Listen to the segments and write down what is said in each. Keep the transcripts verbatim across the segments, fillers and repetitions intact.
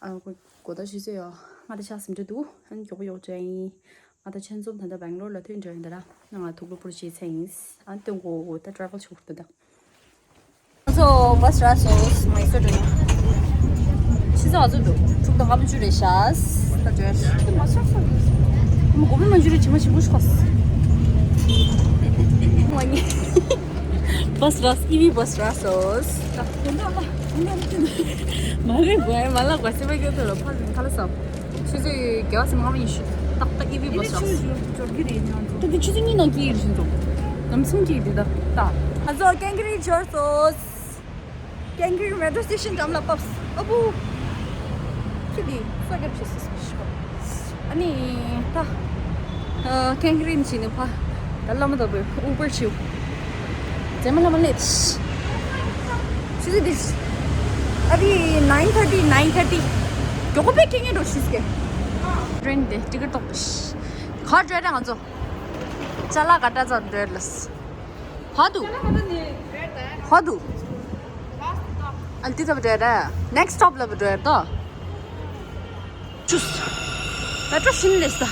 ཨ་གོ་གོ་ད་ཞུས་ཟེར་ཡོ། ང་ད་ཆ་སིམ་འདྲ་འདུག་ཨ་ནི་མགྱོགས་པོ་ཡོག་བྱས་ཡིན། ང་ད་ཆེན་འཛོམས་ད་ལྟ་སྦེང་ལོར་ལ་ཐོན་འདྲ་ཡིན་ད་ར། ང་ཐུག་ལོ་པུར་བྱེད་ཚེ་ཡིན། ཨ་ནི་སྟོན་གོ་ད་ཊ་རེ་ཝལ་ཆོག་ད་ད། ང་ཚོ་བྷ་སི་རག་སོང་། མ་ཡི་སོ་འགྲོ་ཡིན། ཕྱི་ཚ་ང་ཚོ་འདུག་ཕྲུག་དང་ཀ་མ་ཅུ་རེད་ཤག་ད་འགྲོ་ཡ་ཤག་མ་སོགས་སོགས་ཡོད། ཨ་མ་གོ་བི་མ་ཅུ་རི་ཆི་མ་ཆི་མོ་ཤི་ཁོ། ང་ནི་བྷ་སི་རག་ཨི་བི་བྷ་སི་རག་སོང་། ད་དོན་དག་ལ་དོན་དག་ལ་མ་རེད་བས་མ་ལག་བ་སེ་བ་གྱོད་ཐོ་ལ་ཕར་ཁ་ལ་སམ། ཆུ་ཚོད་བརྒྱད་པ་ཙམ་ལྔ་པ་ཡིན་ཤག་ཏག་ཏག་ཨི་བི་བྷ་སི་རག་སོང་། ད་དེ་ཆུ་ཚོད་གཉིས་ནང་སྐྱེལ་ཡིན་ཟེར་འདུག་ལམ་སེང་སྐྱེལ་དེ་ད་ད། ང་ཚོ་ཀན་ཀི་རི་འབྱོར་སོང་། ཀན་ཀི་རི་མེ་ཊྲོ་སི་ཊེ་ཤན་འགྲམ་ལ་བབས། ཨ་བུ། ཁྱི་འདི་ས་རྒྱབ་བྱེད་སྲིད་ཤག་ཨ་ནི་ད། ཨ་ཀན་ཀི་རི་ནས་ཕྱིན་ནས་ཕ། ད་བླ་མ་ལྟ་བུའི་ཨུ་བར་བྱེད། རྗེས་མ་བླ་མ་སླེབས། ཆུ་ཚོད་འདི། ཨ་རི་nine thirty, nine thirty། མགྱོགས་པོ་དཔེ་སྐད་ངན་འགྲོ་ཤིས་ཀེ། ཊེན་འདི་ཊི་ཀེ་ཊི་ཏོག་པ་ཤི། ག་འགྲོ་ཡ་ང་ཚོ། ཅ་ལག་ག་འདྲ་ཙམ་འགྲོ་ཡ་ལས། ཕ་དུ། ཕ་དུ། ཨ་ལ་དེ་ཚ་བ་འགྲོ་ཡ་ར། ནེག་སི་ཊོབ་ལ་བ་འགྲོ་ཡ་ཏོ། ཅུས། མེ་ཊྲོ་ཤིན་ལེས་ད།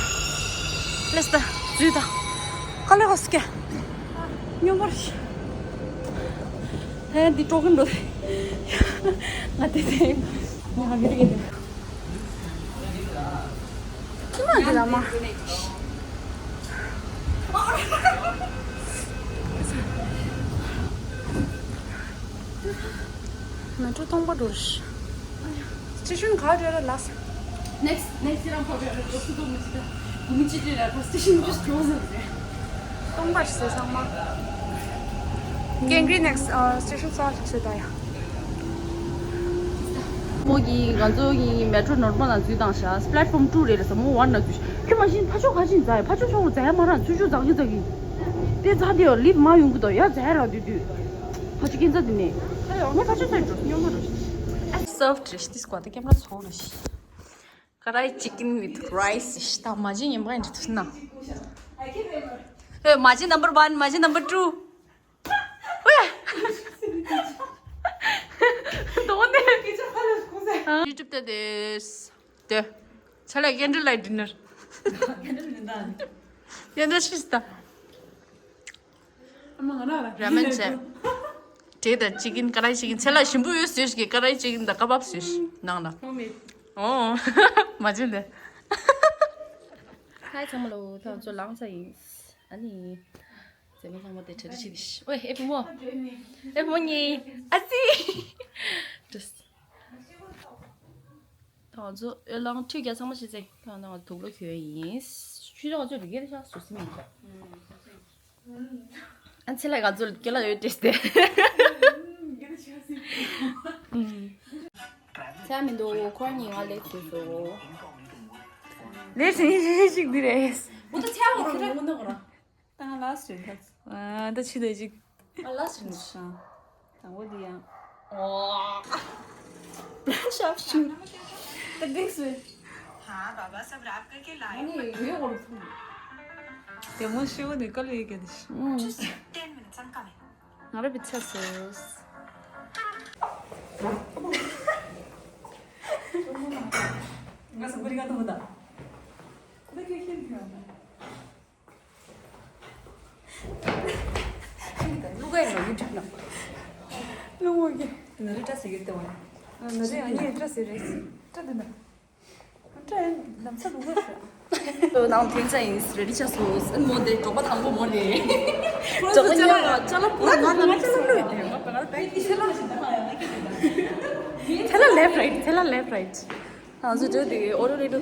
ལེས་ད། ཟུས་ད། ཁ་ལེ་ཧོ་སི་ཀེ། སྙོམས་པར་ཤི། ཧེ་འདི་ཀྲོག་གིན་འགྲོ། ང་དེ་དེ། ང་མི་རིག་གི་འདུག་ཅི་མ་འདི་ལ་མ། མེ་ཊྲོ་སྟོང་པ་འགྲོ་རེད། སི་ཊེ་ཤན་ག་རེ་རེད་ལགས། Next, next རང་ཁོ་རེ་རེ་སུ་དུ་མི་ཅི་ད། མི་ཅི་ཏི་ར་ཁོ་སི་ཊེ་ཤན་just close up རེད། སྟོང་པ་ཞིག་ཚང་མ། ཀེན་ཀི་རི་ནེག་སི་ཊི་ཨ་སི་ཊེ་ཤན་གསར་ཞིག་ཚོད་ད་ཡ། མོ་གིས་ང་ཚོ་གི་མེ་ཊྲོ་ནོར་མ་ལ་འཛུལ་བཏང་ཤག་པི་ལེཊ་ཕོམ་ཊུ་རེད་ལ་ས་མོ་ཝན་ལ་འཛུལ་ཤག་ཁྱོད་མ་གཞི་ཕར་ཕྱོགས་ག་ཕྱིན་འཛག་ཡ། ཕར་ཕྱོགས་ཕྱོགས་འཛག་ཡ་མ་རང་ཚུར་ཕྱོགས་འཛག་གི་འཛག་གི། དེ་འཛག་དེ་ཡོ་ལིབ་མ་ཡོང་གི་དོ་ཡ་འཛག་ཡ་རག་དུས་དུས། ཕར་ཕྱོགས་སྐྱིན་ཚ་དེ་ནས། ངས་ཕར་ཕྱོགས་ཚུར་འགྲོ་སྙོམས་པོ་འགྲོ་ཤག་སརབ་རེད་ཤག་དེ་སྐོར་དེ་ཀེམ་ར་ཚོགས་རེད་ཤག་ཀ་རའི་ཅི་ཀིན་ཝིད་རའི་སི་ཤག་ད་མ་གཞི་ངན་པ་ཡིན་དུ་ན། ཨེ་མ་གཞི་number one, མ་གཞི་number two། ཨོ་ཡ། དོ་ནས། ཡུ་ཊུབ་ལྟ་དེས། དེ། ཆ་ལ་ཀེན་ཌལ་ལའིཊ་ཌི་ནར། ཀེན་ཌལ་ལའིཊ་ཌི་ནར། ཀེན་ཌལ་ཤིས་ད། ཨ་མ་ང་ན་ར། ར་མེན་བྱས། དེ་དང་ཅི་ཀིན་ཀ་རའི་ཅི་ཀིན་ཚེ་ལ་ཞིམ་པོ་ཡོད་ཟེར་ཞིག་ཀ་རའི་ཅི་ཀིན་དང་ཀ་བབ་ཟེར་ནང་ལ། ཨོ་མ་བྱེད་ལེ། ཧའི་ཚང་མ་ལོ་ཐང་ཚོ་ལང་ཚ་ཡིན། ཨ་ནི། ཟེ་མ་ཚང་མ་དེ་གྲ་རི་ཆི་རི་ཤི། ཨོ་ཨེ་བུ་མོ། ཨེ་བུ་མོ་ཉི། ཨ་ཙི། ཏྲིས། ད་ང་ཚོ་ཨོ་ལང་ཁྲུས་རྒྱག་ཚང་མ་ཤི་ཚེ། ད་ང་ཚོ་དུག་ལོག་གྱོན་ཡིན། ཆུ་ཚོད་ང་ཚོ་རི་གེ་རེ་ཤག་སུ་སི་མིན་ཤག་ཨ་ཚེ་ལ་ང་ཚོ་རི་གེ་ལ་ཡོད་ཏྲེས་ཏེ། ཚེ་མི་འདུག་ཁོ་རང་ཉིན་ང་ལེགས་བྱས་སོ། ལེགས་བྱས་ཤིག་འདི་རེད། འོ་ད་ཚེ་བ་རང་ངོ་ནོ་རང་། ད་ང་ལ་སུ་རེད། ཨ་ད་ཕྱི་ད་ཅིག་ཨ་ལ་སུ་རེད། ཤ། དང་པོ་འདི་ཡང་། ཨོ། ཤབ་ཤུ། ད་འགྲིག་སུ། हाँ बाबा, सब रैप करके लाए। ཨ་ནི་ཡོད་འོར་ཐུང་། དེ་མོ་ཤི་བོ་ནི་ཀ་ལུ་ཡི་གེ་དི་ཤི། Ten minutes, I'm coming. ང་ར་བི་ཚ་སོ། ང་སུ་གུ་རི་ག་ཏུ་མུ་ད། ད་ཁྱོད་ཁྱེད་ཁྱོད། ལུག་ག་ཡིན་ནོ་ཡུ་ཊུབ་ནང་། ལུག་མོ་གི། ནི་རི་ཏྲ་སི་ཡུ་ཏེ་བ། ནི་རི་ཨ་ནི་ཏྲ་སི་རེ་སི། ཏྲ་དི་ན། ཏྲ་ནམ་ས་ལུག་ག་ཤ། ནང་ཐོན་ས་ཡིན་རེ་ཌི་ཆ་སོ་སི། མོ་དེ་གྲོགས་པ་དང་པོ་མོ་རེད། གྲོགས་པ་ཉག་ལ་ཅ་ལ་པོ་ང་ལ་ང་ཅ་ལ་ལོས་དེ། ཐེ་ལ་left right, ཐེ་ལ་left right. ང་ཚོ་འགྲོ་དེ་ཨོ་རོ་རེ་འགྲོ།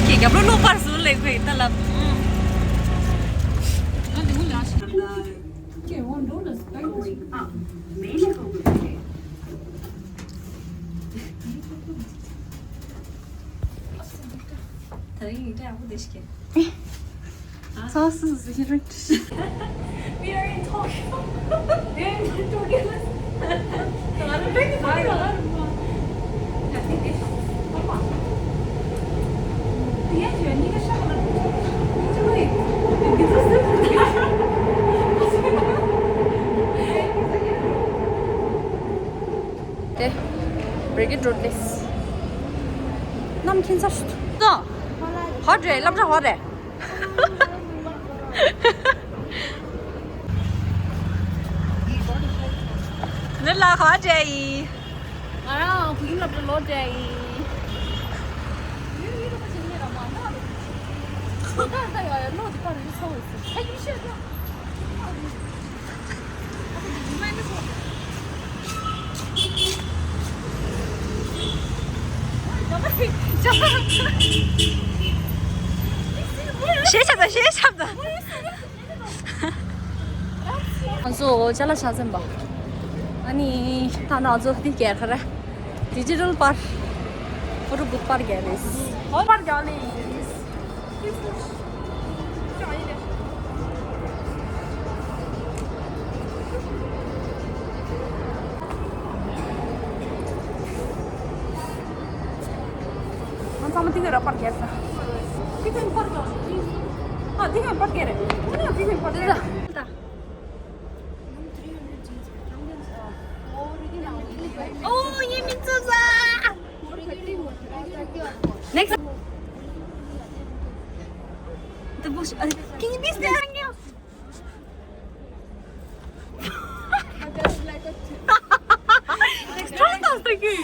ཁྱེད་རྒྱབ་ལོ་ལོག་པར་བཟོ་ལེ་ཁོས་ད་ལབ། ད་རིང་ཡིན་གྲྭ་ཡག་པོ་བསྡད་ཤག་སོ་སོ་སོ་ཧི་རོ་ཨིན། We are in Tokyo. We are in Tokyo. དེ། འགྲོ་ལེས། ནམ་ཁྱེད་ཚར་ཤོག་ད། ཧོ་རེད། སློབ་གྲྭ་ཧོ་རེད། ནི་ལ་ཧོ་རེད་ཡིན། ང་རང་བོད་ཁྱིམ་སློབ་གྲྭ་ལོག་འགྲོ་ཡིན། ཡུལ་ཡུལ་རུ་ཁ་ཆེ་ཉེ་ར་མ་ན་རུ། ཁོ་ད་ད་ཡ་ཡ་ལོ་དེ་ག་རུ་ཡུལ་ཚོ་བས་སུ་ཁ་ཡུལ་ཤེས་ཀྱང་། ཞེས་ཆགས་ད། ཞེས་ཆགས་ད། ང་ཚོ་ཅ་ལག་ཆ་ཚན་པ། ཨ་ནི་ད་ང་ཚོ་འདི་རྒྱལ་ཁ་རེད། ཌི་ཇི་ཊལ་པར། ཕོ་ཊོ་བུཐ་པར་རྒྱག་རེད། ཧོ་པར་རྒྱག་ལེ། ང་ཚང་མ་ཏིག་ཀ་ར་པར་རྒྱག་ས། ཏིག་ཀ་པར་རྒྱག་ཨ་ཏིག་ཀ་པར་རྒྱག་རེད། ཨ་ཏིག་ཀ་པར་རྒྱག་རེད། ཨོ་ཡེ་མིན་ཙོ་ཟ། Next. The bush. Can you please stand here? ཚར་ད་ཟེར་གི།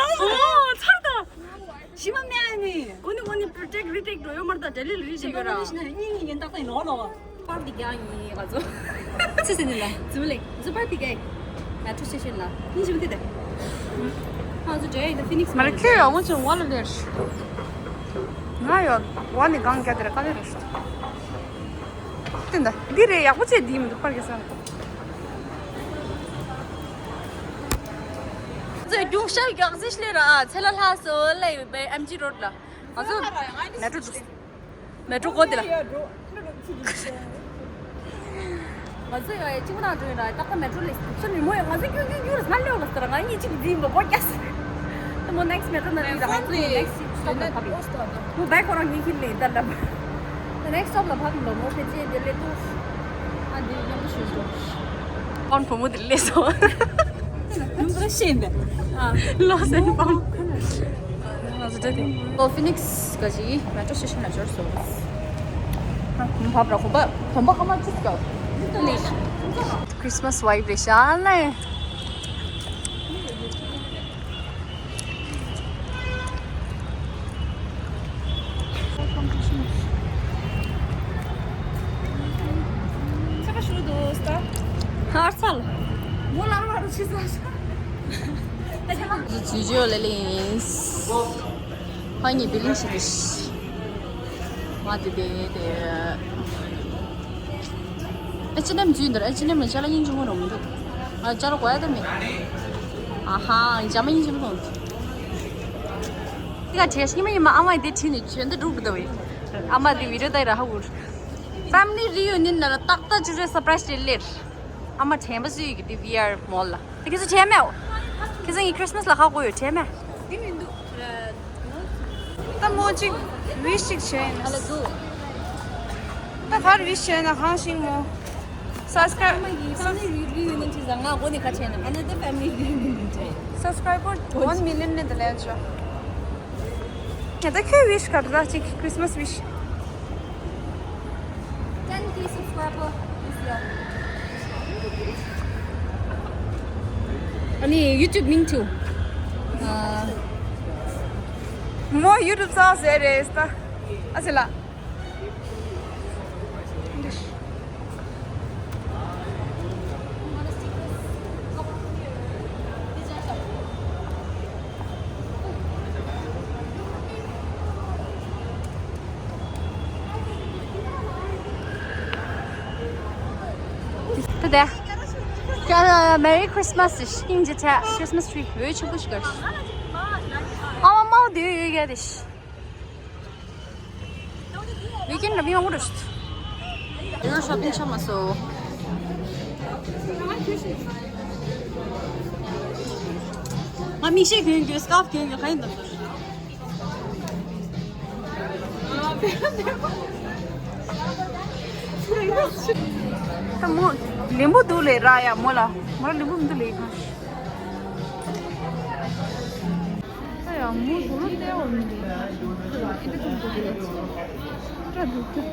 ཨོ་ཚར་ད། ཞི་མ་མེད་ཨ་ནི། གོ་ནི་གོ་ནི་པྲོ་ཊེག་རི་ཊེག་འགྲོ་ཡོད་མ་རེད་ད། ཌེ་ལི་ལ་རི་ཞིག་ཡོད་ར། ཉིན་ཉིན་ཉིན་ཏག་ཏག་ཡིན་ནོ་ལོ། པར་འདི་རྒྱག་ཡིན་ང་ཚོ། ཅི་ཟེར་ནི་ལ། ཛུ་ལེ་ཛུ་པར་འདི་རྒྱག་ཡིན། མེ་ཊྲོ་སི་ཊེ་ཤན་ལ་ཉིན་ཞིག་འདི་དེ། ང་ཚོ་འབྲེལ་ཡོད་ད་ཕི་ནིག་སི་མ་རེད། ཁྱོད་ཡག་པོ་བྱུང་བ་ལ་ལེར། ང་ཡོད་བ་ནི་གང་རྒྱག་དེ་ར་ག་ལེ་རེད། དེ་འདི་འདི་རེད། ཡག་པོ་བྱས་འདི་མི་འདུག་པར་གྱི་ས། ཚེ་རྒྱུག་ཤར་རྒྱག་སྲིད་ལེ་ར། ཚེ་ལ་ལྷ་སོ་ལེ་བའི་ཨེམ་ཇི་རོ་ཌི་ལ། ང་ཚོ་མེ་ཊྲོ་འདུག་མེ་ཊྲོ་གོ་དེ་ལ། ང་ཚོ་ཡ་གཅིག་པ་དང་འགྲོ་ཡིན་ར། ཏག་ཏག་མེ་ཊྲོ་ལས་སུ་ནི་མོ་ཡ་ང་ཚོ་ཀྱུ་ཀྱུ་ཀྱུ་ར་སྔ་ལེའོ་ལ་ཟེར། ང་གཉིས་གཅིག་འཛིན་པ་པོ་རྒྱ་སེ། དེ་མོ་ནེག་སི་མེ་ཊྲོ་ན་ལི་ར། ང་ཚོ་ནེག་སི་སི་ཊོབ་ལ་ཕབ་ཡིན། མོ་བའི་ཁོ་རང་གཉིས་ཁྱིམ་ལས་ད་ལབ། ནེག་སི་སི་ཊོབ་ལ་ཕབ་ཡིན་པ། མོ་ཕལ་ཆེར་དེ་ལས་ཏུ། ཨ་འདི་མཉམ་དུ་ཤོད་འགྲོ། ཨོན་བུ་མོ་དེ་ལས་སོ། ཡུམ་ཚོ་ཤེས་མེད། ཨ། ལོ་སེམས་པ། ང་ཚོ་འདྲ་དེ། ཨོ་ཕི་ནིག་སི་ག་ཅི་མེ་ཊྲོ་སི་ཊེ་ཤན་ལ་འབྱོར་སོང་། ཨ། བབ་ར་གོམ་པ་གོམ་པ་ཁ་མ་ཅིག་ཀྱང་། ཁྲིས་མ་སི་ཝའི་བི་རེད་ཤག་ལེ། ཚ་བ་ཞུ་དོ་སྟ། ཧར་ཚལ། མོ་ལར་བ་རུ་ཆི་ས་ཤ། ཇུ་ཇོ་ལེ་ལེ་ཡིན། ཧ་ཉི་བི་ལིང་ཞིག་རེད། མ་དེ་དེ་དེ། ཨེ་ཆི་ནེམ་འཛུལ་འདིར། ཨེ་ཆི་ནེམ་ལ་ཅ་ལག་སྙིང་རྗེ་མོ་རང་མི་འདུག་ཨ་ཅ་ལག་གོ་ཡ་ད་མེད། ཨ་ཧ། ཇ་མ་སྙིང་རྗེ་མོ་རང་འདུག་དེ་ག་བྲིས་ཤིང་མ་ཡིན་མ། ཨ་མ་དེ་བྲིས་ནས་བྱོན་འདི་འགྲུབ་འདུག་བས། ཨ་མ་དེ་བི་ཌིའོ་ལྟ་ཡི་ར་ཧ་གོ། Family reunion ནང་ལ་ཏག་ཏག་ཅིག་རེད། སར་པ་རའི་སི་ཅིག་ལེར། ཨ་མ་དྲན་པ་སུ་ཡོད་ཀྱི་དེ་ཝི་ཨར་མོལ་ལ། དེ་ཁྱེད་ཚོ་དྲན་མེད། ཁྱེད་ཚོ་ངའི་ཁྲིས་མ་སི་ལ་ཧ་གོ་ཡོད་དྲན་མེད། དེ་མི་འདུག་ད་མོ་གཅིག་ཝིཤ་གཅིག་བྱས་ཡིན། ཨ་ལ་འདུག་ད་གར་ཝིཤ་བྱས་ན་གང་ཞིག་མོ། སབ་སི་ཀ་རའིབ། ཨ་མ་ཡི་ཕེ་མི་ལི་རི་ཡུ་ནི་ཡན་ཅིག་ཟ་ང་གོ་ནི་ཁ་ཆེ་ན། ཨ་ནི་ད་ཕེ་མི་ལི་རི་ཡུ་ནི་ཡན་ཅིག་སབ་སི་ཀ་རའིབ་བར་ཝན་མི་ལི་ཡན་ནི་ད་ལན་ཅོ། ཡ་ད་ཁྱོད་ཝིཤ་ག་རེ་ད་གཅིག་ཁྲིས་མ་སི་ཝིཤ། ten K subscriber this year. ཨ་ནི་ཡུ་ཊུབ་མིང་ཆུ། ཨ། མོ་ཡུ་ཊུབ་རྩ་ཟེར་རེད་ད། ཨ་ཙི་ལ། ད་ལྟ། ཀ་Merry Christmas ཞིག་ཡིན་ཅི་ཆ། Christmas tree འོད་ཆེན་པོ་ཞིག་གར། ཨ་མ་མ་འོ་དེ་ཡོད་ཡོད་ཡ་དེ་ཤི། Weekend ལ་མི་མང་པོ་འགྲོ་ཤི། ཡང་ཤོ་པིང་ཆ་མ་སོ། ང་མིག་ཤེལ་གྱོན་གྱོན། སི་ཀར་ཕ་གྱོན་གྱོན། ག་ཡིན་འདུག་ད་མོ་ལེན་པོ་འདུག་ལེ་ར་ཡ། མོ་ལ་མོ་ལ་ལེན་པོ་མི་འདུག་ལེ་གང་། ཡང་མོ་དུ་རུ་ཏེ་འོ་མི་འདུག་ཨི་འདྲ་ཐུག་ཐུག་ཏྲ་འདུག་ཏྲ།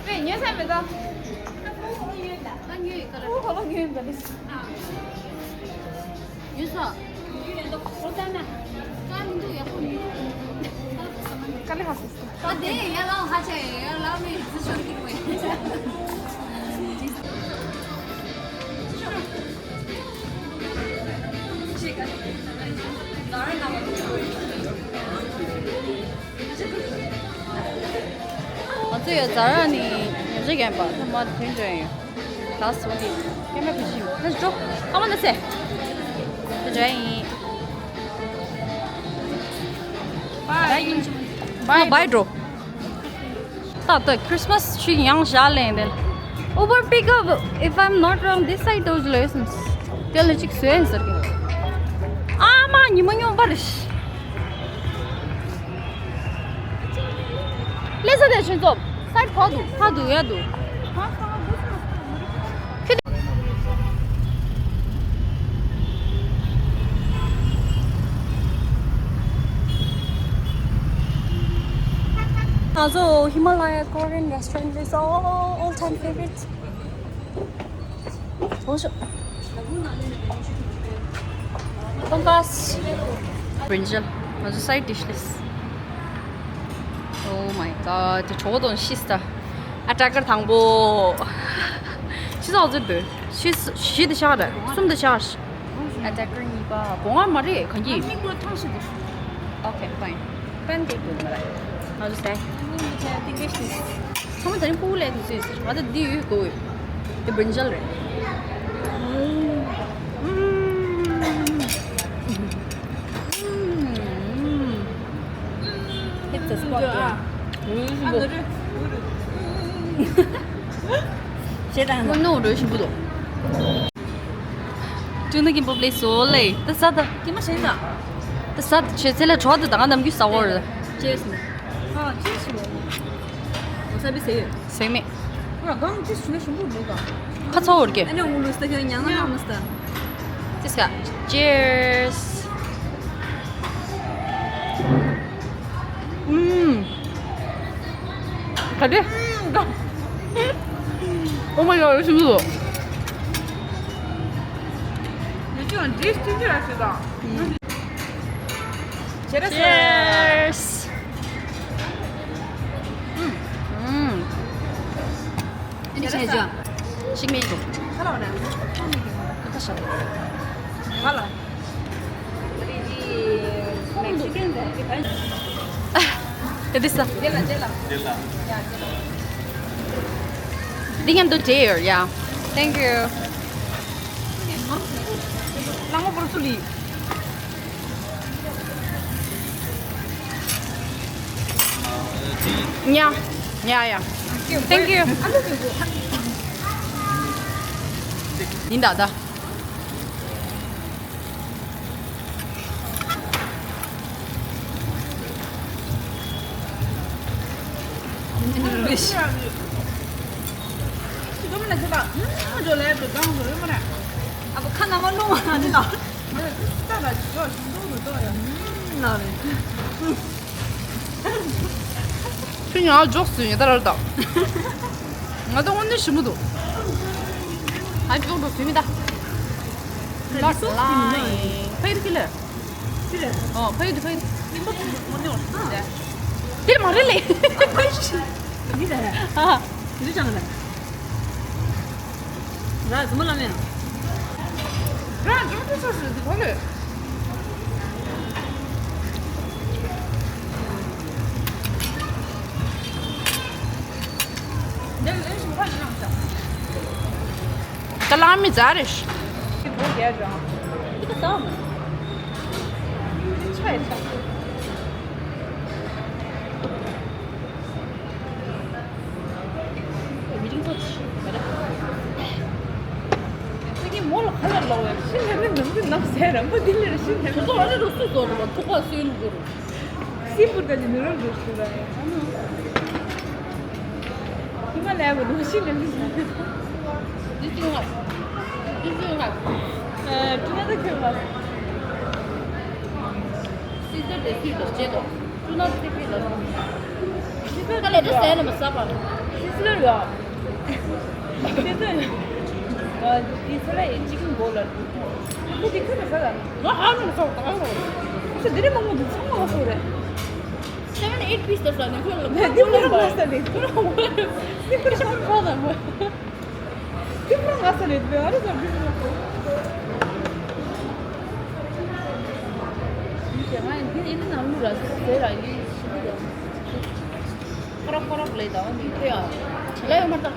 ཨེ་ཉོས་ས་མེད་ད། ཁོ་ཁོ་ལོ་ཉོས་ཡིན་པ་རེད། ཉོས་ས། ཁོ་ལྟ་ན། ཀ་མི་འདུག་ཡག་པོ་མི་འདུག་ཀ་ལི་ཧ་སོ་སོ། ཨ་དེ་ཡ་ལའོ་ཧ་ཆ་ཡ་ལའོ་མི་ཚུ་ཤོར་གི་རེད། ང་ཚོ་ཡ་ཛ་ར་ནས་ཉོ་ཆ་རྒྱག་པ་ཐ་མ་དེ་འདྲ་ཡོད། ད་སོང་དེ་ཀེ་མ་ཕི་ཤིང་ད་འགྲོ་ཨ་མ་ན་སེ་དེ་འདྲ་ཡིན། བའི་འགྲོ། ད་ལྟ་Christmas tree ཡང་བཞག་ལེན་དེ། Uber pickup, if I'm not wrong, this side དུ་ལོས་སམ། དེ་ལ་ཅིག་བཟོས་ཡིན་ཟེར་གི། ཨ་མ་ཉི་མ་སྙོམས་པར། ལེ་ས་དེ་ཆུན་ཚོམ། སའིད་ཕག་འདུག་ཕག་འདུག་ཡ་འདུག་ང་ཚོ་Himalaya Korean restaurant is all, all time favorite. ཐོང་ཤོག་ཐོང་ཀ་སི། བྷི་རིན་ཇལ། ང་ཚོ་side dish ལས། Oh my god, དེ་གྲོགས་དང་ཤིས་ད། ཨ་ཀྲ་ཀར་དང་པོ། ཤིས་ཨ་ཙི་བོད། ཤིས་ཤི་དེ་ཤ་ར། གསུམ་དེ་ཤ་ར། ཨ་ཀྲ་ཀར་གཉིས་པ། གོང་མ་མ་རེད་གང་གི། མིག་པོ་ཐང་ཤི་དེ་ཤི། Okay, fine. པན་དེ་བོད་མ་ར། ང་ཚོ་སའི། ཚང་མ་ད་རིང་ཕྲུ་གུ་ལས་དུ་ཟོས་ཟེར། ང་ཚོ་འདི་ཡོད་དགོས་ཡོད། དེ་བྷི་རིན་ཇལ་རེད། It's a spot, yeah. ཞེ་དྲག་ནོ་རོ་ཞིམ་པོ་འདུག་ཅུང་ན་གིན་པོ་པླེ་སོ་ལེ། ད་ས་ད། ཀྱེ་མ་ཞེ་ན། ད་ས་ད་ཆེ་ཚེ་ལ་གྲོགས་དེ་དང་ནམ་རྒྱུས་ས་འོར། Cheers ནི། ཨ་cheers ཞུ་བ་ནི། ཨོ་ས་བི་སེ་ཡོད། སེ་མེད། ཁོ་ར་གང་cheers ཞུ་ན་ཞིམ་པོ་འདུག་ག་ཁ་ཚ་འོར་གེ། ཨ་ནི་འུ་ལུ་སྟ་ཁྱོད་ཉང་ན་ནམ་སྟ། Cheers ཀ Cheers. ཨུམ། ག་དེ། Oh my god, ཞིམ་པོ་འདུག Cheers. ཨུམ། ཨུམ། ཨ་ནི་བྱས་ཅོ། ཤིག་མེད་འགྲོ། ཁ་ལ་བ་ན། ཁ་ཤ། ཁ་ལ། Mexican. ཨེ་འདི་ས། དེ་ལ་དེ་ལ། དེ་ལ། ཡ་དེ་ལ། འདི་མཉམ་དུ་dare, yeah. Thank you. གླང་པོ་པོར་སུ་ལི། ཉ། ཉ་ཡ། Thank you. ཡིན་ད་ད། ཨ་ཁ་ན་མ་ལོང་བ་ནི་ལ། ལ་རེ། ཁྱོད་ཉག་འཇོག་སུ་ཡིན་ད་ར་ད། ང་ད་དངོས་གནས་ཞིམ་པོ་འདུག་ཨ་འཇོག་འགྲོ་སུ་མི་ད། ལ་ལ་ཕ་ཡུལ་གི་ལ། ཅི་རེད། ཨོ་ཕ་ཡུལ་དུ་ཕ་ཡུལ། ཉིན་པ་དུ་མ་ནི་བར་དུ་ཟེར། དེ་མ་རེད་ལེ། ཨ་ཕ་ཡུལ་ཞིག་ཡིན་ད་ར། ཨ་ཡུལ་ཅང་ར། ར་ཟི་མོ་ལ་ལེན། ར་ཇོ་ཏི་སོ་སི་དེ་གོ་ལེ། འདི་ལེན་ཞིང་ཁ་ཞིག་རང་ཤ། ད་ལ་མི་ཛ་རེ་ཤི། དེ་གོ་རྒྱ་ཇོ། དེ་ག་ས་མ། ཆ་ཡི་ཆ། མི་རིང་པོ་ཞིག་མ་རེད། ཁྱེད་ཀྱིས་མོ་ལ་ཁ་ལ་ལོག་བས་ཤི་ལ་མི་ནམ་དུ་ནམ་ཟེར་ར་མོ་འདི་ལ་ར་ཤི་ལ་མི། ཁོ་ཚོ་ཨ་ནི་རུ་སུ་ཟོ་རུ་བ་ཐུག་པ་སུའི་ལུ་གུ་རུ། སི་པུར་ག་ནི་ནུ་ར་རུ་སུ་ར་ཡ། ཧི་མ་ལ་ཡ་བ་རུ་ཤི་ལ་མི་ཟེར། འདི་ཅི་ང་། འདི་ཅི་ང་། ཨ་ཀྲུ་ན་ད་ཁྱོད་ང་། སི་ཛར་དེ་སུས་ལ་བྱེད་དོ། སྤྲུ་ནག་ཚེ་ཕིན་ལ། ད་ལས་ད་ཟས་ལ་མ་ཟ་བ། སི་ཛར་ཡ། སི་ཛར་ཡ། དེ་ཚོ་ལ་ཡི་གཅིག་གི་མགོ་ལ། ཁོ་དེ་ཁོ་ལ་ཟ་ལ། ང་ཧ་ལམ་ཟ་བ་ད་ལ། ཁོ་དེ་རིང་མང་པོ་འདུག་ཚང་མ་ལ་ཟ་རེད། Seven eight piece དེ་ཟ་ནས་ཁོ་ལ་ང་དེ་ཁོ་རང་ང་ཟ་ལེ། ཁོ་རང་ང་ཟ་ལེ། ཁོ་རང་ང་ཟ་ལེ། དེ་ཨ་རེ་ཟ་བི་ཟ། ཡིན་ནའང་འདི་ཡིན་ན་ནང་ལུགས་ལ་ཟེར་ལ་ཡིན་ཞིག་གི་རེད། ཁོ་ར་ཁོ་ར་ལས་དང་འདི་ལྟོས་ཨ། ལས་ཡོད་མ་རེད་ད།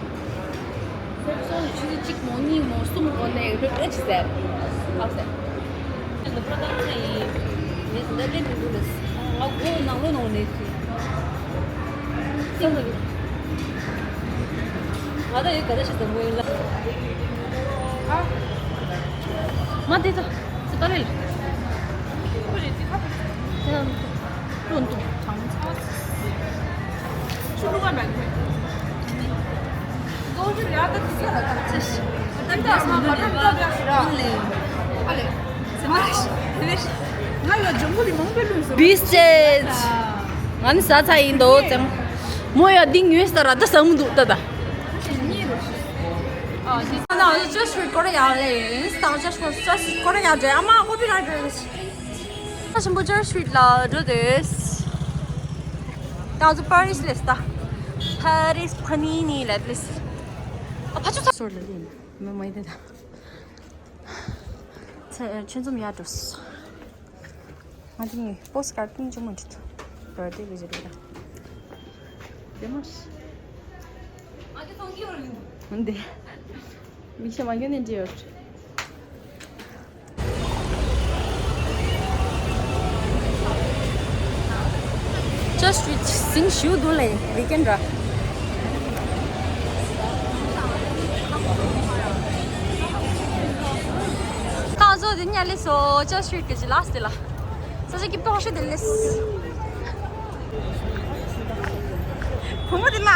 སོ་སོ་ཆུ་ཚོད་གཅིག་མོ་གཉིས་མོ་གསུམ་གོ་ནས་ལྷོད་ལྷོད་ཅིག་ཟེར། ཨ་ཟེར། ང་ཚོ་པྲ་ཏང་ཚ་ཡིན། ངས་ཟླ་ལེན་མི་འདུག་ལ། ང་མགོ་ནང་ལོགས་ནང་ནས་ཟིན། སེམས་ལ་གི། ང་ད་ཡོད་ག་རེ་ཞིག་བསམ་གི་ཡིན་ལ། ཨ། མ་དེ་ཚོ། སི་པ་རེད། ཁོ་རེད་དེ་ཁ་ཁ། དེ་ལ་འདུག་ཏུ་འདུག་གྲང་ཚ། ཆུ་ལུག་མ་མེད། ལོ་རྒྱུས་ཡག་ཏུ་ཟེར་ལ་ད་ཅི་ཞིག་ད་ལྟ་སང་མ་ད་ལྟ་ཡག་ཞིག་ར། ཨ་ལེ། ཨ་ལེ། ཟེར་མ་རེད་ཞིག་དེ་རེད་ཞིག་ང་ཡ་ཇོང་གུ་ལི་མང་པོ་ལུས་སོང་། བིས་ཅེས། ང་ནི་ཟ་ཚ་ཡིན་དོ་ཙམ། མོ་ཡ་འདི་ཉོས་ས་ར་ད་ཟ་མི་འདུག་ད་ད། ཨ་ཅོ་ཤི་ཀོ་རེ་ཡ་ལེ། ཨིན་སི་ཊ་ཅོ་ཤི་ཀོ་རེ་ཡ་ལེ། ཨ་མ་ཀོ་པི་རའེ་ཊི་རེད། ཆེན་པོ་ཅར་སི་ཊི་རིཊ་ལ་འགྲོ་དེས། ད་ང་ཚོ་པ་རི་སི་ལས་ད། པ་རི་སི་ཕ་ནི་ནི་ལ་ལས། ཨ་ཕ་ཆུ་ཚ། སོར་ལ་ལིན། མི་མ་ཡིན་ད། ཚེ་ཆུ་འཛོམས་ཡར་འགྲོ་སོང་། ང་དེ་ནི་པོ་སི་ཀར་ཊི་ཅུང་མ་འབྲི་ཐུབ། བར་ཐི་ཌེ་གི་ཟེར་བ། དེ་མ་ཟད། འདི། མིག་ཤ་མ་གྱོན་ནས་འདྲི་ཡོད། ཅོ་ཤི་རིཊ་ཟིན་ཞུ་འདུག་ལེ་ཝི་ཀེན་ར། ད་གཟོད་དེ་ཉལ་ལེ་སོ། ཅོ་ཤི་རིཊ་གི་ཇི་ལ་སི་ལ། ས་ཆ་སྐྱིད་པོ་ཞིག་དེ་ལེ། བུ་མོ་དེ་ལ།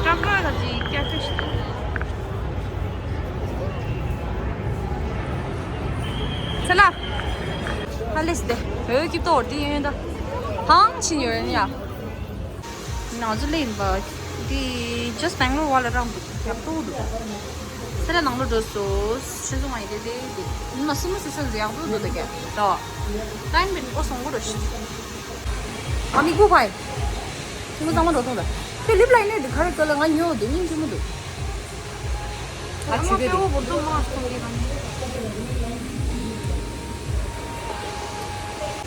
ཀྲམ་ཀྲོ་ལ་ཅི་ཀྱ་ཀྲི་ཤི། ཚེ་ལ། ཧ་ལས་ཏེ། འོ་སྐྱིད་པོ་འདི་ཡོད་ད། ཧང་ཕྱིན་ཡོད་ཡ། ང་ཚོ་ལེན་པ། འདི་ཇ་སི་བེང་ལོར་བ་ལ་རང་འདུག་ཡག་པོ་འདུག་སེ་ར་ནང་ལོ་འགྲོ་སོ། ཆུ་ཚོད་ལྔ་ཡི་དེ་དེ་དེ། ཉི་མ་གསུམ་སུ་སོ་ཡག་པོ་འདུག་ད་ག་ད། ཊའིམ་བི་ཨོ་སོང་གོ་འགྲོ་ཤི། ཨ་མི་གུ་ཕའི། ཁྱི་མོ་ཚང་མ་འགྲོ་ཐོང་ད། ཁྱོད་ལིབ་ལ་ཡིན་ནས་འདི་ག་རེ་སྐོལ་ལ་ང་ཉོ་འདི་སྙིང་རྗེ་མོ་འདུག་ཨ་ཆུ་བེ་རེད།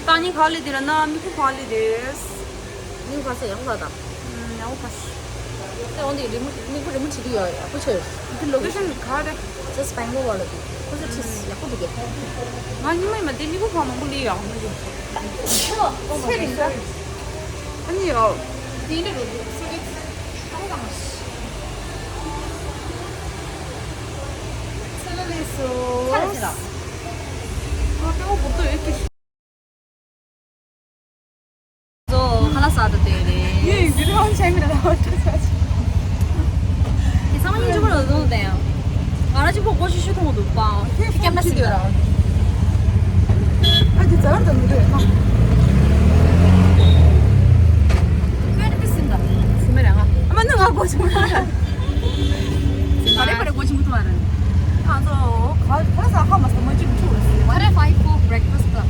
ད་ནི་ག་ལེ་དེ་ར་ན་མི་ཁུ་ག་ལེ་རེད། མི་ཁུ་ག་ས་ཡག་པོ་ད། ཡག་པོ་ག་ས། དེ་འོན་ཏེ་རི་མོ་མི་ཁུ་རི་མོ་བྲིས་ཀྱི་ཡོད་ཡག་པོ་ཆེ། འདི་ལོ་ཀེ་ཤན་ག་རེ། ཇ་སི་བེང་ལོར་བ་ལ་དེ་ཁོ་ཚོ་ཁྲིས་ཡག་པོ་འདུག་གས། ང་ཉི་མ་ཡིན་མ་དེ་མི་ཁུ་ག་མང་པོ་ལི་ཡག་མོ་འདུག་ཚེ་རིང་ད། ཨ་ནི་ཡོ། དེ་འདྲ་རུ་འདུག་ཚེ་རིང་། ཚེ་ལ་ལས་སོ། ཚ་རེ་ཚེ་ལ། ང་ཏེ་བོ་བུར་དུ་ཡོད་ཀྱི། ཟོ་ཁ་ལག་ཟ་དུ་དེ་རེད། ཡིན་འདི་རུ་ཧང་ཆེན་གི་ར་བ་ཏུ་ཟ་ཆི། དེ་ཚང་མ་སྙིང་རྗེ་པོ་རེད་བཟོ་འདུག་དེ་ཡང་། ང་རང་གཅིག་པོ་སྒོ་ཕྱི་ཤུ་མཐོང་འདུག་པ། ཁྱེད་ཀྱམ་ར་སི་ཡོད་ར། ཨ་དེ་ཛར་དང་མི་འདུག་ཡ་ཁ། ཁྱོད་དེ་སིན་ད། སིན་མེ་ར་ང་། ཨ་མ་ནུ་ང་སྒོ་ཕྱི་མ། ག་རེ་ག་རེ་སྒོ་ཕྱི་མ་ཐུ་བ་རེད། ང་ཚོ་ག་ག་ས་ཁ་མ་སྟོན་མ་གཅིག་འཁྲུག་རེད། One five four breakfast club.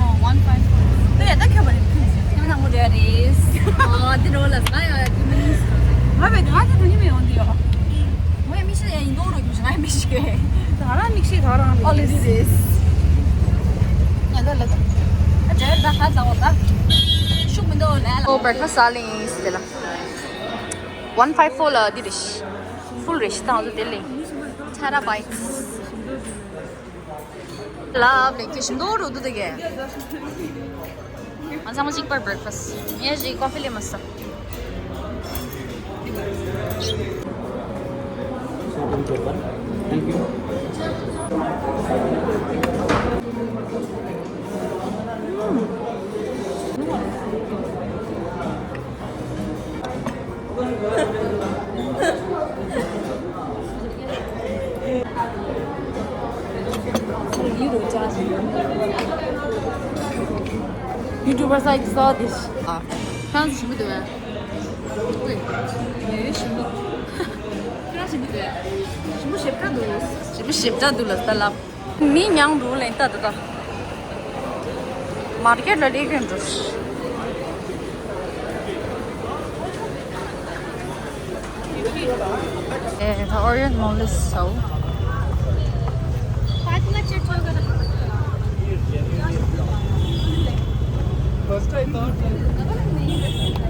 Oh, one five four. དེ་ཡ་ད་ཁྱོད་པ་རེད། ཁྱོད་ནང་མོ་རེད་རེད། ཨ་དེ་རོ་ལ་ང་ཡ་ཁྱོད་མི་ང་བས་ང་ཚོ་དུ་ཉི་མ་ཡོང་དུ་ཡོད། ངའི་མི་ཤི་ཡ་ཡིན་དོ་རོ་ཁྱོད་ང་མི་ཤི་གས། ད་རང་མི་ཤི་ད་རང་མི་ཨོ་ལི་ཤི་རེད། ང་ད་ལ་ད་ཨ་ཇེ་ད་ཧ་ད་འོ་ད་ཤུགས་མི་འདུག་ལ་ལ། ཨོ་བར་ཁ་ས་ལིང་སི་དེ་ལ། One five four ལ་འདི་རེད་ཤི། ཕུལ་རེད་ཤི་ད་ང་ཚོ་དེ་ལས། ཆ་ར་བའི། ལབ་ལེ་ཀེ་ཤི་མདོ་རུ་འདུག་དེ་གས། ང་ཚང་མ་གཅིག་པར་བྷེག་ཕ་སི། ངས་ཞིག་ཀོ་ཕི་ལེ་མ་ས། Thank you. ཡུ་ཊུབ་ཅན་ཞིག་ཡིན། ཡུ་ཊུབ་པར་སའི་ཟ་དེ། ཨ། ཁྱེད་རང་ཚོ་ཞིམ་པོ་འདུག་གས། ཨོ་ཡ། ཞིམ་པོ། ཁྱེད་རང་ཞིམ་པོ་འདུག་གས། ཞིམ་པོ་ཞེ་དྲག་འདུག་ཞིམ་པོ་ཞེ་དྲག་འདུག་ལ་ད་ལབ། མི་མྱངས་འདུག་ལན་ད་ད་ད། མར་ཀེཊ་ལ་སླེབས་ཀྱི་འགྲོ། ཨེ། ད་ཨོ་རི་ཡན་མོལ་ལ་སོ། ཨོ་རི་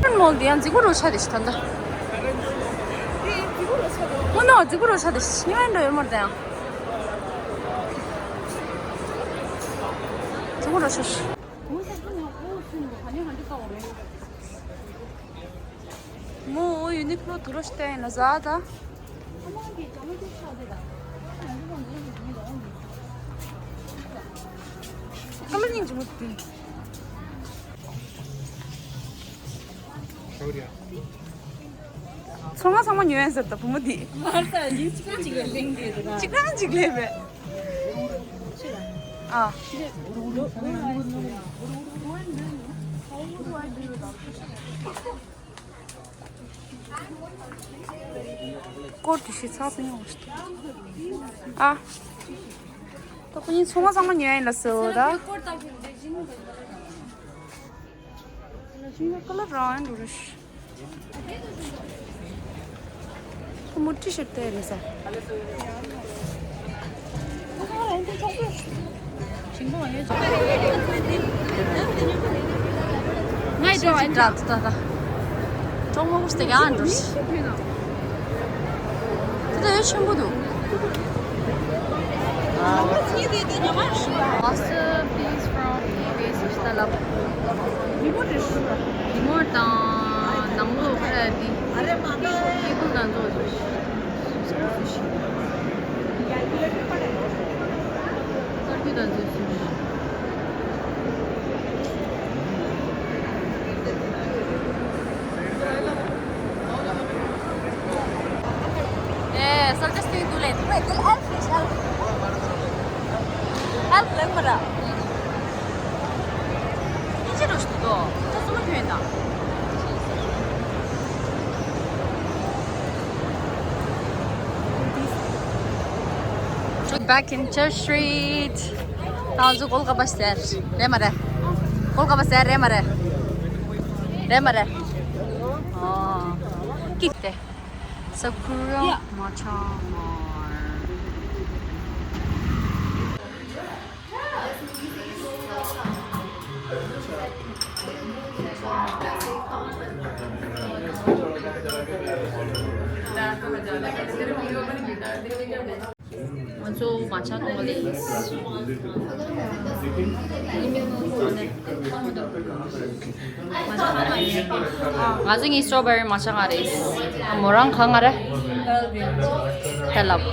ཡན་མོལ་འདི་ཡང་རྫིག་པོ་རུ་ཆགས་བསྡད་ཤག་ད་ལྟ། ཨོ་ནོ། རྫིག་པོ་རུ་ཆགས་བསྡད་ཤག་ཉི་མ་འགྲོ་ཡོད་མ་རེད་ད་ཡང་། རྫིག་པོ་རུ་ཆགས་ཤག་མོ་ཡུ་ནི་ཀློ་དུ་རོ་ཤི་ཏན་ལ་ཟ་ད། ཀ་ལ་སྙིང་རྗེ་མོ་དེ། ཚོང་ཁང་ཚང་མ་ཉོས་ཡིན་ཟེར་ད་བུ་མོ་དེ། མར་ས་ཡིན་གཅིག་རང་གཅིག་ལས་ལེན་དེ་རེད། གཅིག་རང་གཅིག་ལས་པས། ཨ། སྐོར་དེ་ཞིག་ཚགས་ཚུད་ཉོ་བ་ཞིག་ཨ། ད་ཁོ་གཉིས་ཚོང་པ་ཚང་མ་ཉོས་ཡིན་ལ་ཟེར་བ་ད། ཞིང་ཁ་ཀ་ལ་རང་ཡིན་འགྲོ་རེ་ཞིག་ཁོ་མུ་ཏི་ཤིག་སྟེར་རེད་ས། ང་ཡི་ཅོག་ཨ་འདྲ་ད་ད། ཅོག་མོ་ཀུ་སྟེ་ག་འགྲོ་ཞིག་དེ་ད་ཡོད་ཆེན་པོ་འདུག Masterpiece from eBay ཞེས་ལབ། རི་མོ་དང་ནང་ལོགས་ཨ་དེ། སྐྱེ་ཁུངས་དང་ཚོགས་སུ་ཤི། དཀར་རྒྱུ་དང་ཚོགས་སུ་ཤི། ཨེ། སོལ་ཇར་སྟོན་དུས་ལས་དེ་ཨེལ་ཕི་ཨེལ་ཕི་ལེགས་མ་ར། ཨིན་ཇི་རུ་ཞུ་དོ། ད་སུ་མ་ཁྱོད་ཡིན་ད། Back in Church Street. ད་ང་ཚོ་གོལ་ཀ་པ་ཟེར་རེད་མ་རེད། གོལ་ཀ་པ་ཟེར་རེད་མ་རེད། རེད་མ་རེད། ཨོ། ཀིག་ཏེ། Sakura Matcha Bar. ང་ཚོ་མ་ཆ་གཏོང་ག་ལེ། ང་ཚོ་གཉིས་སི་ཊོ་བེ་རི་མ་ཆ་ང་རེད། མོ་རང་གང་ང་རེད། ཧེ་ལབ།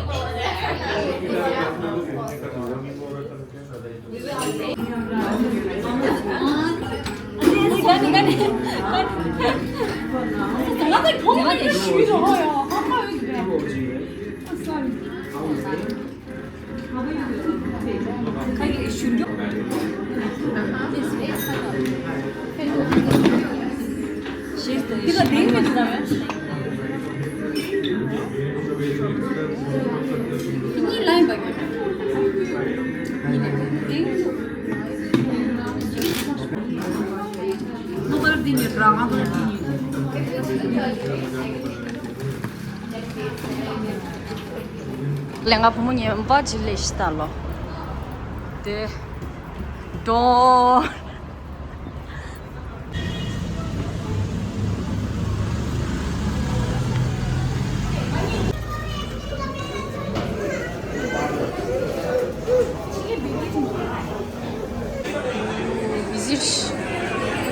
ལས་ང་བུ་མོ་ངན་པ་ཅིག་ལས་ཤི་ད་ལོ། དེ། ཏོ། Busy.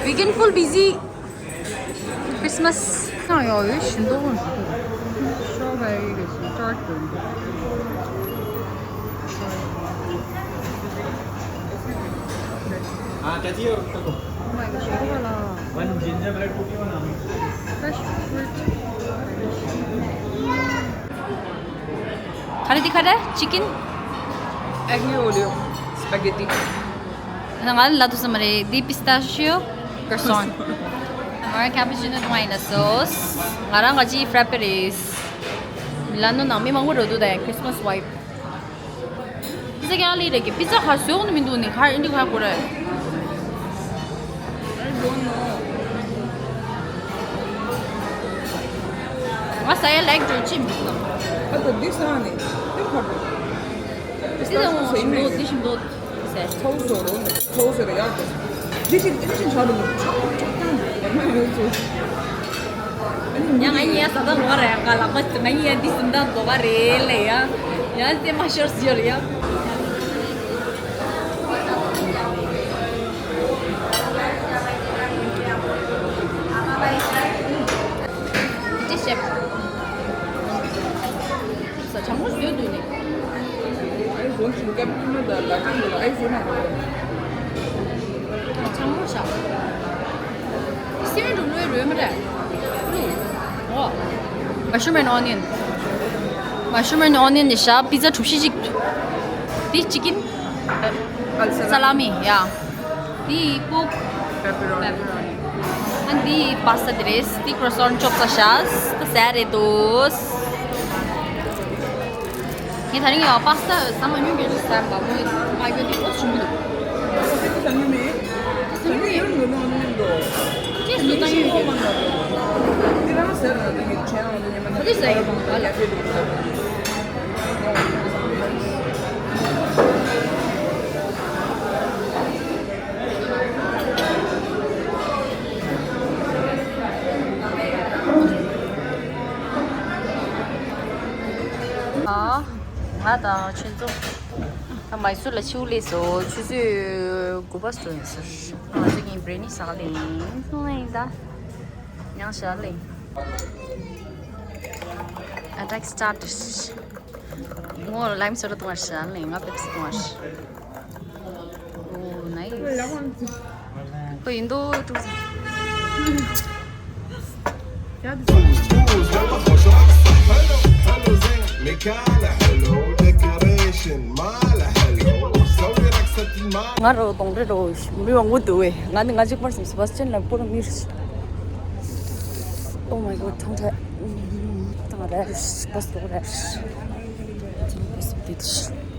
Weekend full busy. Christmas. ཁང་ཡོད་ཡོད་བཞིན་དུ་འོང་ཞིག་ཏུ། Strawberry is tart. हाँ, चाची, और रखो। Oh my God, ཞོགས་པ་ལ། One gingerbread cookie, one almond. Fresh fruit. ཁ་རེ་འདི་ཁ་རེ། Chicken aglio olio. སྤ་གེ་ཏི། ང་ལ་ལབ་ཐུབ་ས་མ་རེད། འདི་པི་སྟ་ཤིའོ་ཀོ་སོན། ང་རང་ཁ་པུ་ཅི་ནོ་བཏུང་བ་ཡིན་ན་སོ། ང་རང་ག་ཅི་ཧྥ་ར་པེ་རེད། མི་ལ་ནོ་ནང་མི་མང་པོ་འགྲོ་འདུག་ད་ཡང་Christmas vibe། པི་ཛ་ཀྱང་ལི་རེད་ཀྱི། པི་ཛ་ཧ་བཟོས་ནི་མི་འདུག་ནི། ག་རེ་འདི་ག་རེ་དགོས་རེད། I don't know. ང་ཟ་ཡ་ལེགས་འགྲོ་ཅི་མི་འདུག་ཨ་ད་འདི་ཟ་ནི་འདི་ག་རེ། འདི་ཟ་ཞིམ་འདུག་འདི་ཞིམ་འདུག་ཟེར། ཚ་བོ་ཟེར་རོ། ཚ་བོ་ཟེར་རོ་ཡག་འདུག་འདི་ཅིག་འདི་ཅིག་ཆགས་འདུག་ཆགས་ཆགས་ཀྱང་འདུག་ང་ཡོད་ཚུལ། ཡང་ང་གཉིས་ཡ་ཟ་ད་ལོག་རེད། ང་ལག་པ་ང་གཉིས་ཡ་འདི་ཟིན་ད་ལོག་རེད་ལ་ཡ། ཡང་སེམས་མ་ཤོར་ཟེར་ཡ། འདི་ཤེབ། ས་ཆང་མོ་བཟོས་འདུག་ནི། ཨའི་བཟོ་ཞིང་སྐད་ཕུལ་མ་ད་ལ་ཅང་ལ་ཨའི་བཟོ་མ་གོ། ཆང་མོ་ཤ། སི་ཝན་འགྲོ་ལོས་རོལ་མ་རེད། ཨོ། Mushroom and onion. Mushroom and onion ནི་ཤ། པི་ཛ་གྲུ་བཞི་ཅིག་འདི་chicken salami, yeah. འདི་pork pepperoni. ཨ་འདི་པ་སྟ་དེ་རེད། འདི་croissant ཅོག་ཙེ་ཤ། ད་ཟ་རེད་དོ། ངས་ད་རིང་ཡང་པ་སྟ་ཟ་མ་མྱོང་གི་རེད་ཟ་མ་མོ་མ་གྱོན་དེ་ཨོ་ཞུ་མི་འདུག་ཟ་མྱོང་མེད། ཟ་མྱོང་ཡོད་མི་འདུག་ཨ་ནི་འདུག་ཁྱེད་ཚོ་ད་ཡོད་ཀྱི་འདི་རང་ཟེར་ན་འདི་ངས་བྱས་ན་འདི་ཉི་མ་ད་དེ་ཟ་ཡི་མ་ལ། ཨ། ང་དང་ཁྱེད་ཚོ་ད་མའི་སུར་ལ་ཕྱིའུ་སླེབས་སོང་། ཆུ་ཚོད་དགུ་པ་སོ་ཡིན་ཟེར། ང་ཚོ་གིན་བྷི་རི་ནི་ཟ་ག་ལེན་སོང་ཡིན་ད། ཡང་ཞག་ལེན། Attack started. ངོ་ལའིམ་སོ་ཌ་བཏུང་བ་ཞག་ལེན། ང་པེབ་སི་བཏུང་བ། Oh, nice. ཁོ་ཡིན་དོ་ཀྲུག་ང་རོ་གདོང་རེ་རོ་མི་བ་ངུ་འདུག་བས། ང་ནི་ང་གཅིག་པར་སོང་སི་བ་སི་ཅན་ལ་པོ་ར་མིར། Oh my god. ཐང་ཐ་ཐང་ར་སི་བ་སི་ལོ་ར་སི་བ་སི་དེ་དུ།